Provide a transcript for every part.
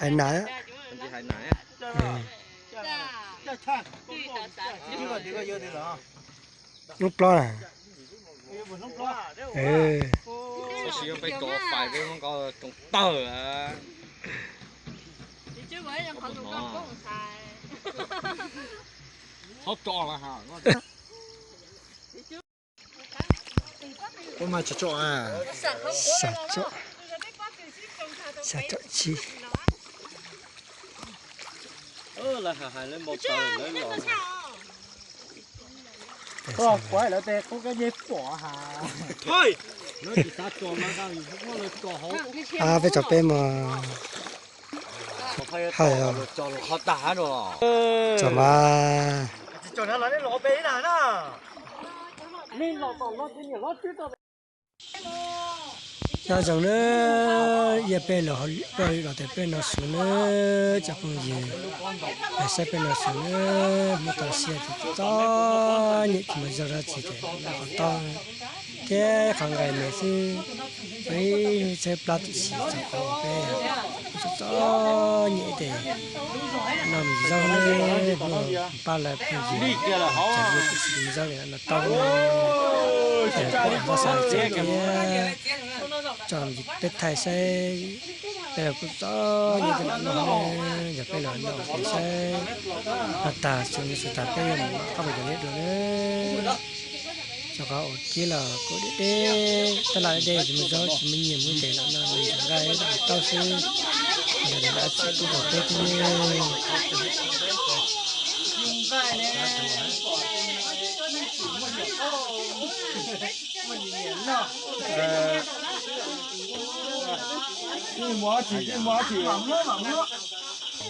Hais nas. Hnub plaub na. Ua mas tsom tsom a. Xya tsom, xya tsom tsib. Peb tsom peb mas. Hais tsom mas. Nyob zoo na, yog peb los, peb los tias peb no xwb na, cov phooj ywg, saib peb no xwb na, hmoob toj siab ces txom nyem tsis muaj zog dab tsi ces lawv qhov tob thiab qhov nqaij me xwb, peb tsheb plab tim xis txog qhov peb txom nyem ces noj zaub na, pab lawv phooj ywg, txom nyem tim xis zaub no taub na, ces peb xav txog thiab tso peb thaij saib, peb los kuj txom nyem tej no no, yog peb los noj saib, no tag tsis mus xwb tag peb yuav mus qab mus cov liab dua na. Rau qhov ua kiag los kuj deb deb, tab laj deb deb tsis muaj zaub tsis muaj nyiaj mus ces los no nqaij taub xwb, yog li lawv tsis pub kom peb thiab ne.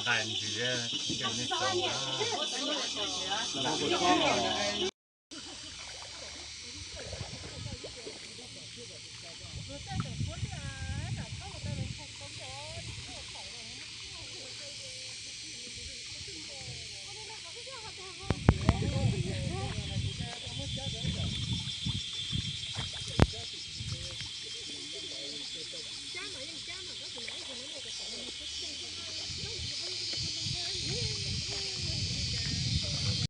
Nqaij ntsis, nej tso, kuv tsob los